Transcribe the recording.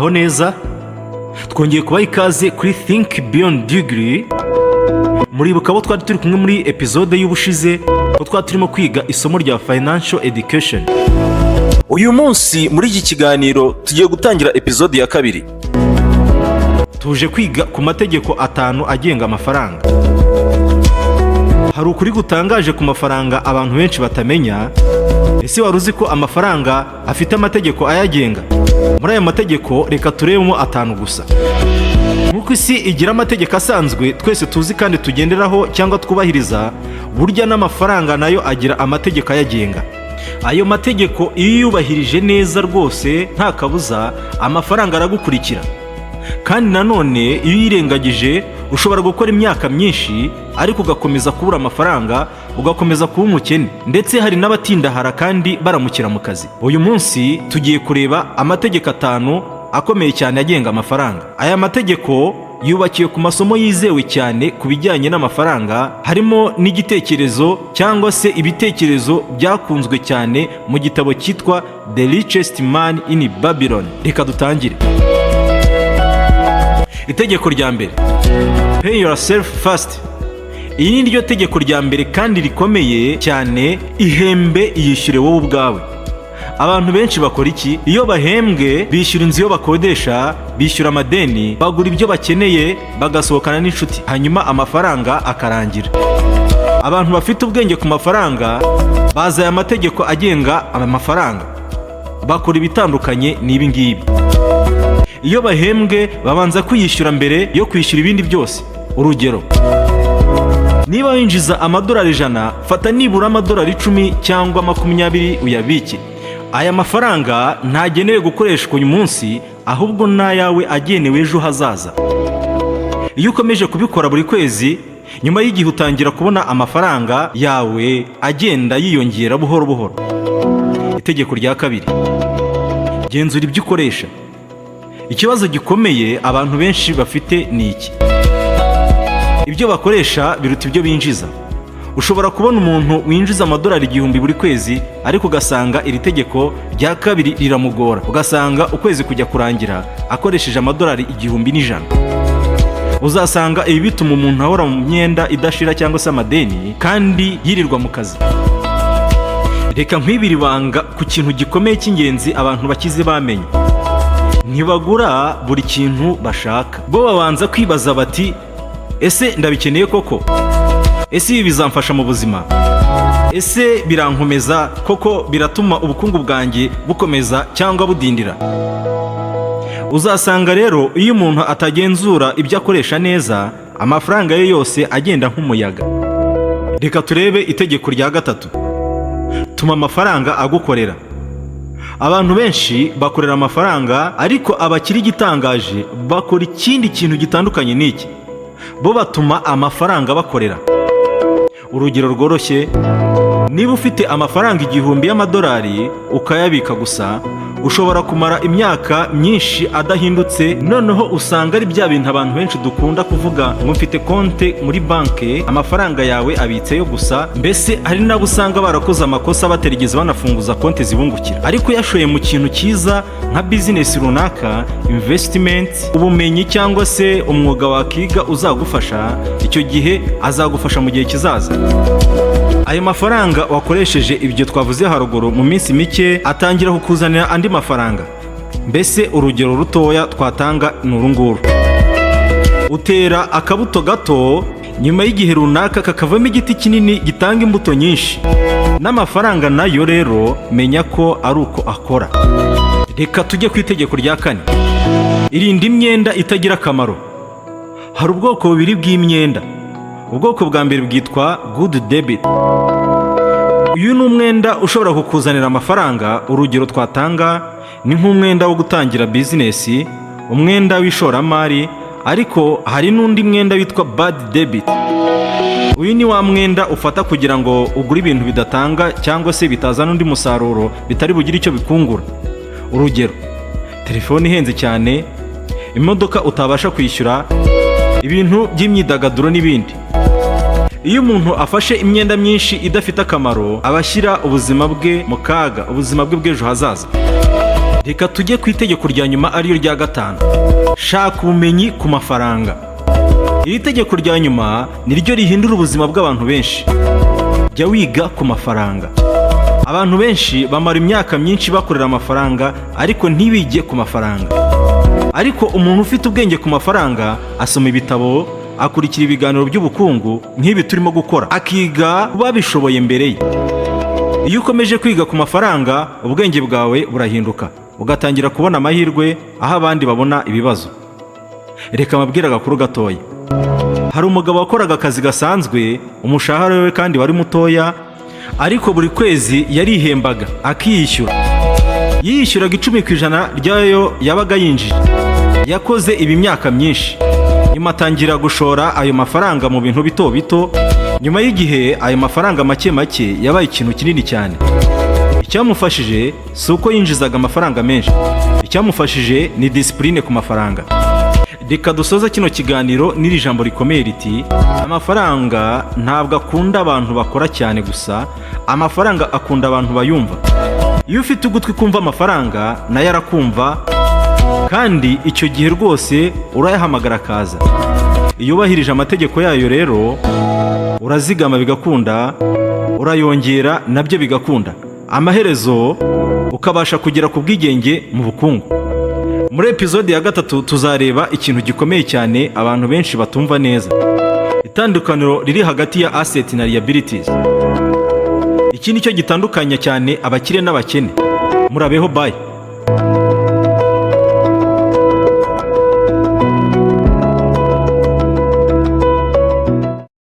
Muraho neza, twongeye kubaha ikaze kuri Think Beyond Degree. Muribuka abo twari turi kumwe muri episode y'ubushize, ko twari turimo kwiga isomo rya financial education. Uyu munsi muri iki kiganiro tugiye gutangira episode ya kabiri. Tuje kwiga ku mategeko atanu agenga amafaranga. Hari ukuri gutangaje ku mafaranga abantu benshi batamenya. Ese wari uzi ko amafaranga afite amategeko ayagenga? Muri ayo mategeko reka turebemo atanu gusa. Nk'uko isi igira amategeko asanzwe twese tuzi kandi tugenderaho cyangwa twubahiriza, burya n'amafaranga nayo agira amategeko ayagenga. Ayo mategeko iyo uyubahirije neza rwose, nta kabuza amafaranga aragukurikira. Kandi nanone iyo uyirengagije, ushobora gukora imyaka myinshi ariko ugakomeza kubura amafaranga, ugakomeza kuba umukene. Ndetse hari n'abatindahara kandi baramukira mu kazi. Uyu munsi tugiye kureba amategeko atanu akomeye cyane agenga amafaranga. Aya mategeko yubakiye ku masomo yizewe cyane ku bijyanye n'amafaranga, harimo n'igitekerezo cyangwa se ibitekerezo byakunzwe cyane mu gitabo cyitwa The Richest Man in Babylon. Reka dutangire. Itegeko rya mbere: pay yourself first. Iri ni ryo tegeko rya mbere kandi rikomeye cyane. Ihembe, iyishyure wowe ubwawe. Abantu benshi bakora iki? Iyo bahembwe bishyura inzu iyo bakodesha, bishyura amadeni, bagura ibyo bakeneye, bagasohokana n'inshuti, hanyuma amafaranga akarangira. Abantu bafite ubwenge ku mafaranga, bazi aya mategeko agenga aya mafaranga, bakora ibitandukanye n'ibi ngibi. Iyo bahembwe babanza kwiyishyura mbere yo kwishyura ibindi byose. Urugero, niba winjiza amadolari 100, fata nibura amadolari 10 cyangwa 20 uyabike. Aya mafaranga ntagenewe gukoreshwa uyu munsi, ahubwo ni ayawe agenewe ejo hazaza. Iyo ukomeje kubikora buri kwezi, nyuma y'igihe utangira kubona amafaranga yawe agenda yiyongera buhoro buhoro. Itegeko rya kabiri: genzura ibyo ukoresha. Ikibazo gikomeye abantu benshi bafite ni iki: ibyo bakoresha biruta ibyo binjiza. Ushobora kubona umuntu winjiza amadolari 1000 buri kwezi, ariko ugasanga iri tegeko rya kabiri riramugora, ugasanga ukwezi kujya kurangira akoresheje amadolari 1100. Uzasanga ibi bituma umuntu ahora mu myenda idashira cyangwa se amadeni kandi yirirwa mu kazi. Reka nkwibire ibanga ku kintu gikomeye cy'ingenzi abantu bakize bamenye: ntibagura buri kintu bashaka. Bo babanza kwibaza bati: "Ese ndabikeneye koko? Ese ibi bizamfasha mu buzima? Ese birankomeza koko? Biratuma ubukungu bwanjye bukomeza cyangwa budindira?" Uzasanga rero iyo umuntu atagenzura ibyo akoresha neza, amafaranga ye yose agenda nk'umuyaga. Reka turebe itegeko rya gatatu: tuma amafaranga agukorera. Abantu benshi bakorera amafaranga, ariko abakire igitangaje bakora ikindi kintu gitandukanye n'iki: bo batuma amafaranga bakorera. Urugero rworoshye: niba ufite amafaranga 1000 y'amadolari ukayabika gusa, ushobora kumara imyaka myinshi adahindutse. Noneho usanga ari bya bintu abantu benshi dukunda kuvuga ngo "mfite konte muri banki", amafaranga yawe abitseyo gusa. Mbese hari n'abo usanga barakoze amakosa batarigeze banafunguza konti zibungukira. Ariko yashoye mu kintu cyiza nka bizinesi runaka, investment, ubumenyi cyangwa se umwuga wakiga uzagufasha, icyo gihe azagufasha mu gihe kizaza. Ayo mafaranga wakoresheje ibyo twavuze haruguru, mu minsi mike atangira kukuzanira andi mafaranga. Mbese urugero rutoya twatanga ni uru nguru: utera akabuto gato, nyuma y'igihe runaka kakavamo igiti kinini gitanga imbuto nyinshi. N'amafaranga nayo rero menya ko ari uko akora. Reka tujye ku itegeko rya kane: irinda imyenda itagira akamaro. Hari ubwoko bubiri bw'imyenda. Ubwoko bwa mbere bwitwa good debt. Uyu ni umwenda ushobora kukuzanira amafaranga. Urugero twatanga ni nk'umwenda wo gutangira bizinesi, umwenda w'ishoramari. Ariko hari n'undi mwenda witwa bad debt. Uyu ni wa mwenda ufata kugira ngo ugure ibintu bidatanga cyangwa se bitazana undi musaruro, bitari bugire icyo bikungura. Urugero, telefone ihenze cyane, imodoka utabasha kwishyura, ibintu by'imyidagaduro n'ibindi. Iyo umuntu afashe imyenda myinshi idafite akamaro, aba ashyira ubuzima bwe mu kaga, ubuzima bwe bw'ejo hazaza. Reka tujye ku itegeko rya nyuma, ariyo rya gatanu: shaka ubumenyi ku mafaranga. Iri tegeko rya nyuma ni ryo rihindura ubuzima bw'abantu benshi. Jya wiga ku mafaranga. Abantu benshi bamara imyaka myinshi bakorera amafaranga, ariko ntibige ku mafaranga. Ariko umuntu ufite ubwenge ku mafaranga asoma ibitabo, akurikira ibiganiro by'ubukungu nk'ibi turimo gukora, akiga babishoboye mbere ye. Iyo ukomeje kwiga ku mafaranga, ubwenge bwawe burahinduka, ugatangira kubona amahirwe aho abandi babona ibibazo. Reka mbabwire agakuru gatoya. Hari umugabo wakoraga akazi gasanzwe, umushahara we kandi wari mutoya, ariko buri kwezi yarihembaga, akiyishyura. Yiyishyuraga 10% ry'ayo yabaga yinjije. Yakoze ibi myaka myinshi. Nyuma atangira gushora ayo mafaranga mu bintu bito bito. Nyuma y'igihe, ayo mafaranga make make yabaye ikintu kinini cyane. Icyamufashije si uko yinjizaga amafaranga menshi, icyamufashije ni discipline ku mafaranga. Reka dusoze kino kiganiro n'iri jambo rikomeye riti: "Amafaranga ntabwo akunda abantu bakora cyane gusa, amafaranga akunda abantu bayumva." Iyo ufite ugutwi kumva amafaranga, nayo arakumva, kandi icyo gihe rwose urayahamagara akaza. Iyo ubahirije amategeko yayo rero, urazigama bigakunda, urayongera nabyo bigakunda, amaherezo ukabasha kugera ku bwigenge mu bukungu. Muri episode ya gatatu tuzareba ikintu gikomeye cyane abantu benshi batumva neza: itandukaniro riri hagati ya asset na liabilities. Iki ni cyo gitandukanya cyane abakire n'abakene. Murabeho, bye.